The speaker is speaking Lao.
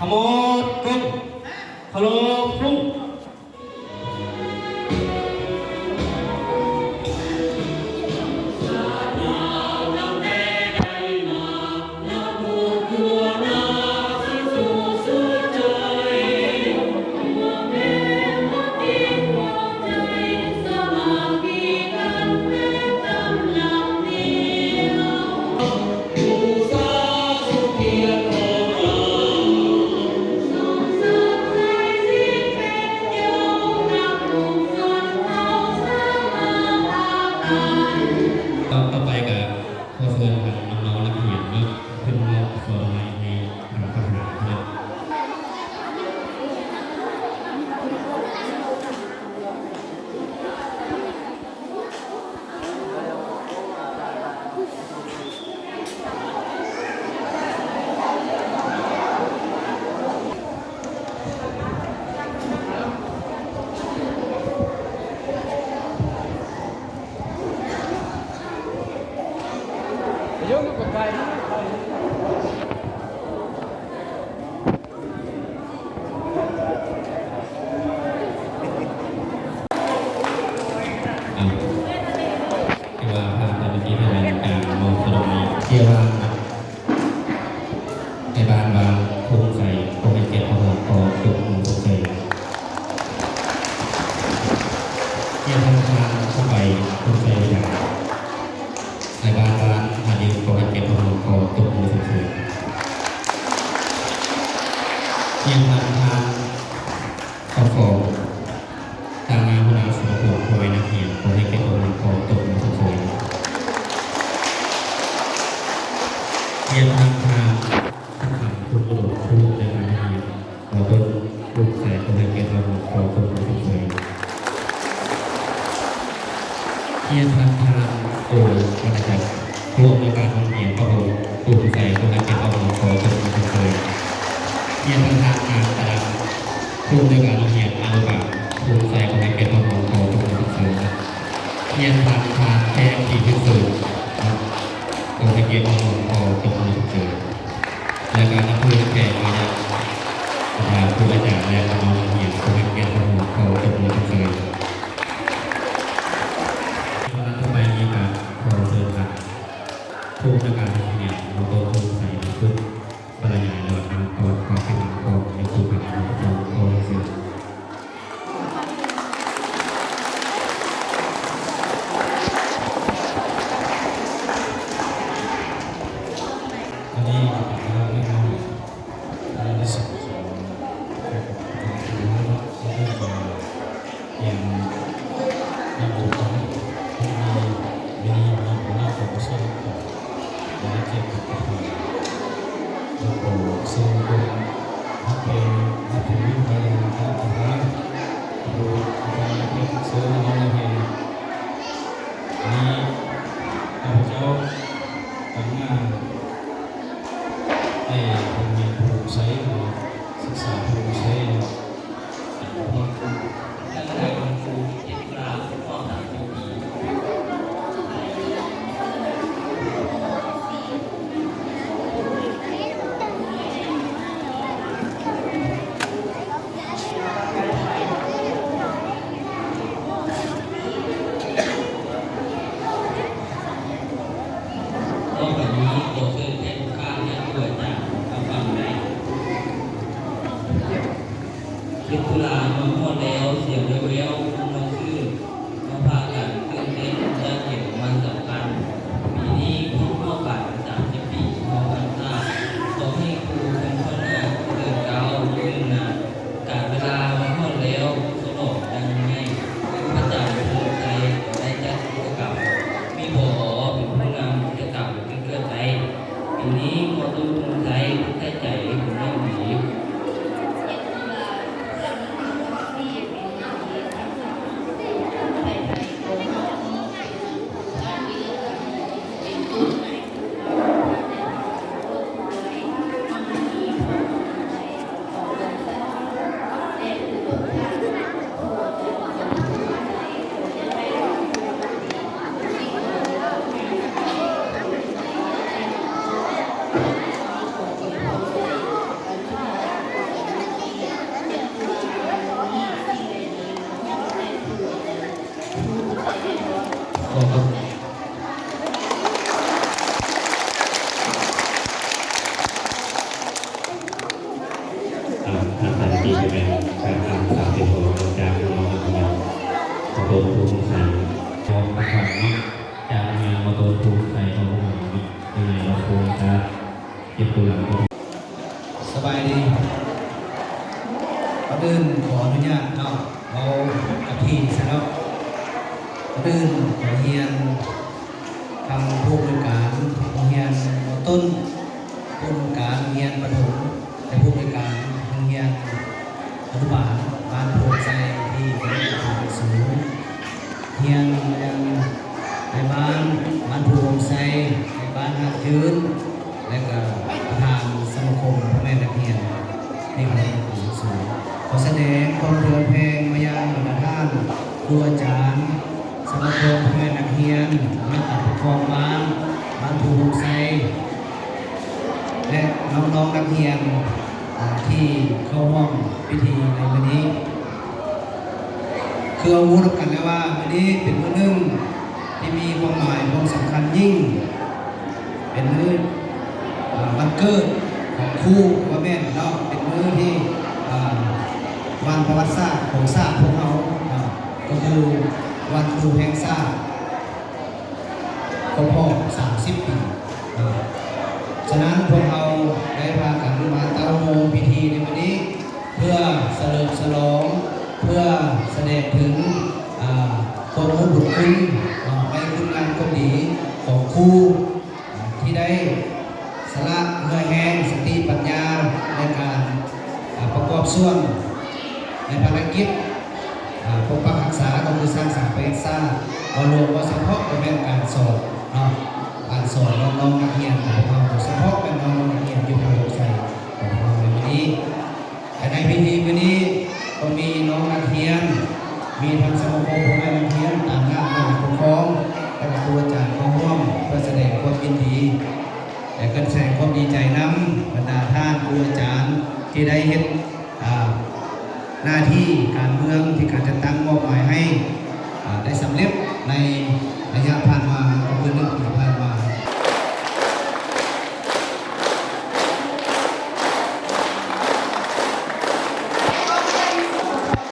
ໝົດກົງ ເຄົາລົບທຸງ. ຕໍ່ໄປກະຂໍເຊີນທາງນ້ອງໆນັກຮຽນເນາະ ຂຶ້ນມອບຊ່ອໄມ້ໃຫ້ທາງທະຫານເນາະ. ເອົາ ຖືວ່າຜ່ານໄປເປັນທີ່ເປັນການມອບສະດອກໄມ້ ເຊວານ ນາຍບ້ານບ້ານທົ່ງໄຊ ຂໍໃຫ້ກຽດເຂົ້າຮ່ວມ ຂໍຕົບມືຊົມເຊີຍ. ເຊຍທະນາຄານ ສະໄປ ທົ່ງໄຊ ນາຍບ້ານບ້ານທ່າຢືນ ຂໍໃຫ້ກຽດເຂົ້າຮ່ວມ ຂໍຕົບມືຊົມເຊີຍ. ເຊຍທະນາຄານ ສອງ ຕາງໜ້າຫົວໜ້າສູນອົບຮົມພໍ່ແມ່ນັກຮຽນ ຂໍໃຫ້ກຽດເຂົ້າຮ່ວມ ຂໍຕົບມືຊົມເຊີຍ. ຮຽນນຳທ່ານ ທ່ານຄຳ ຄຸນອຸດົມ ຜູ້ອຳນວຍການໂຮງຮຽນ ຂໍຕົບມືຊົມເຊີຍ ຂໍໃຫ້ກຽດເຂົ້າຮ່ວມ ຂໍຕົບມືຊົມເຊີຍ. ຮຽນນຳທ່ານ ໂອ ວັນນະຈັກ ຜູ້ອຳນວຍການໂຮງຮຽນປະຖົມ ພູມໄຊ ຂໍໃຫ້ກຽດເຂົ້າຮ່ວມ ຂໍຕົບມືຊົມເຊີຍ. ຮຽນນຳທ່ານ ນາງ ຕະດຳ ຜູ້ອຳນວຍການໂຮງຮຽນອະນຸບານພູມໄຊ ຂໍໃຫ້ກຽດເຂົ້າຮ່ວມ ຂໍຕົບມືຊົມເຊີຍ. ຮຽນນຳທ່ານ ແພງ ທີ່ພິເສີດ ຂໍໃຫ້ກຽດເຂົ້າຮ່ວມ ຂໍຕົບມືຊົມເຊີຍ. ແລະ ກະນັບຖືແຂກມາຈາກບັນດາຄູອາຈານ ແລະ ນ້ອງໆນັກຮຽນ ຂໍໃຫ້ກຽດເຂົ້າຮ່ວມ ຂໍຕົບມືຊົມເຊີຍ. ໃນເວລາຕໍ່ໄປນີ້ກະຂໍເຊີນທ່ານ ຜູ້ອຳນວຍການໂຮງຮຽນ ມ.ຕົ້ນ ພູມໄຊ ມາຂຶ້ນ ບັນລະຍາຍ ແລະ ມາກ່ອນຄວາມຄິດເຫັນຂອງນັກສຶກສາ ຂໍເຊີນ. ອັນນີ້ເປັນເລື່ອງເລັກນ້ອຍ ອັນທີສອງ ຂອງການທີ່ເຮົາເນາະ ເລື່ອງວ່າ ຮຽນນຳອົງກອນ ທີ່ມີ ມີນຳຫົວໜ້າປກສ ແລະ ເຈົ້າໜ້າທີ່ປະຈຳ ແລະ ກໍເຊີນເພິ່ນມາເປັນ ມາເປັນວິທະຍາກອນການທະຫານ ໂດຍການເປັນເຊີນເຮົາເຫັນ ນີ້ ຂ້າພະເຈົ້າ ຕາງໜ້າ ໃນໂຮງຮຽນພູມໄຊ ສຶກສາພູມໄຊ ເນາະ. ຕໍ່ໄປນີ້ ຂໍເຊີນແຂກຜູ້ມີກຽດ ແລະ ຄູອາຈານ ມາຟັງແດ່. ເຂດຕຸລາມາຮອດແລ້ວ ສຽງແວ່ວໆ ຄົນມ່ວນຊື່ນ ມາພາກັນຕື່ນເຕັ້ນ ຢາກເຫັນວັນສຳຄັນ. ປີນີ້ຄົບຮອບປະມານສາມສິບປີ ຮອບພັນສາມ ຂໍໃຫ້ຄູ່ຄົນຂ້າງໜ້າ ຈະເລີນກ້າວ ຍືນນານ. ການເວລາມາຮອດແລ້ວ ສະຫຼອງຢ່າງຍິ່ງໃຫຍ່ ພະຈັນພູມໄຊ ກໍໄດ້ຈັດກິດຈະກຳ ມີ ຜອ ເປັນຜູ້ນຳກິດຈະກຳ ເກີດໄດ້. ປີນີ້ ໝໍ້ຕູ້ພູມໄຊ ຕັ້ງໃຈຈັດເປັນຢ່າງດີ. ເຂດຕຸລາ ເປັນຢ່າງດີ. ອ່າ ທ່ານປະທານທີ່ເປັນການອ່ານສາມສິບຫົກ ຈາກນ້ອງ ມາຕົ້ນພູໄຊ ຂອງທ່ານເນາະ ຈາກມາຕົ້ນພູໄຊ ຂອງເຮົາເນາະ ຍັງໄງເນາະ ຄງຈະເກັບຕົວຢ່າງ. ສະບາຍດີ. ກ່ອນອື່ນຂໍອະນຸຍາດເນາະ ເວົ້າກັບທີ່ຊະເນາະ. ກ່ອນອື່ນຂໍຮຽນ ທາງຜູ້ອຳນວຍການໂຮງຮຽນ ມ.ຕົ້ນ, ຜູ້ອຳນວຍການໂຮງຮຽນປະຖົມ ແລະ ຜູ້ອຳນວຍການໂຮງຮຽນອະນຸບານບ້ານໂພນໄຊ ທີ່ເປັນຜູ້ເປັນສູນຮຽນ ແລະ ນາຍບ້ານບ້ານໂພນໄຊ, ນາຍບ້ານຫາດຍືນ ແລະ ກະປະທານສະມາຄົມພໍ່ແມ່ນັກຮຽນ ໃນຂະນະທີ່ສູງ. ຂໍສະແດງຄວາມເຖິງແຜ່ງມາຍັງບັນດາທ່ານຄູອາຈານ ສະມາຄົມພໍ່ແມ່ນັກຮຽນ, ຄະນະການປົກຄອງບ້ານ, ບ້ານພູໂຮງໄຊ ແລະ ນ້ອງໆນັກຮຽນ ອາ ທີ່ເຂົ້າຮ່ວມພິທີໃນມື້ນີ້. ຄືເຮົາຮູ້ນຳກັນແລ້ວວ່າ ມື້ນີ້ເປັນມື້ໜຶ່ງທີ່ມີຄວາມໝາຍຄວາມສຳຄັນຍິ່ງ, ເປັນມື້ ອາ ວັນເກີດຂອງຄູ ວ່າແມ່ນເນາະ, ເປັນມື້ທີ່ ອາ ວັນປະຫວັດສາດຂອງຊາດພວກເຮົາເນາະ ກໍຄືວັນຄູແຫ່ງຊາດ ຄົບຮອບສາມສິບປີເນາະ. ສະນັ້ນພວກເຮົາໄດ້ພາກັນມາເຕົ້າໂຮມພິທີໃນມື້ນີ້ ເພື່ອສະເຫຼີມສະຫຼອງ ເພື່ອສະແດງເຖິງ ອາ ຄວາມຮູ້ບຸນຄຸນເນາະ ໃນຄຸນງາມຄວາມດີຂອງຄູ ທີ່ໄດ້ສະຫຼະເຫື່ອແຮງ ສະຕິປັນຍາ ໃນການ ອາ ປະກອບສ່ວນໃນພາລະກິດ ອາ ປົກປັກຮັກສາ ກໍຄືສ້າງສາປະເທດຊາດ ເວົ້າລວມ ເວົ້າສະເພາະກໍແມ່ນການສອນເນາະ ການສອນນ້ອງໆນັກຮຽນຂອງພວກເຮົາ ສະເພາະແມ່ນນ້ອງໆນັກຮຽນຢູ່ມ.ຫົກໄຊຂອງພວກເຮົາໃນມື້ນີ້. ແລະ ໃນພິທີມື້ນີ້ກໍມີນ້ອງນັກຮຽນ, ມີທັງສະມາຄົມພໍ່ແມ່ນັກຮຽນຕາມໜ້າຄະນະປົກຄອງ ແລະ ກະຄູອາຈານເຂົ້າຮ່ວມ ເພື່ອສະແດງຄວາມຍິນດີ ແລະ ກະສະແດງຄວາມດີໃຈນຳບັນດາທ່ານຄູອາຈານທີ່ໄດ້ເຮັດ ອາ ໜ້າທີ່ການເມືອງທີ່ການຈັດຕັ້ງມອບໝາຍໃຫ້ ອາ ໄດ້ສຳເລັດໃນໄລຍະຜ່ານມາ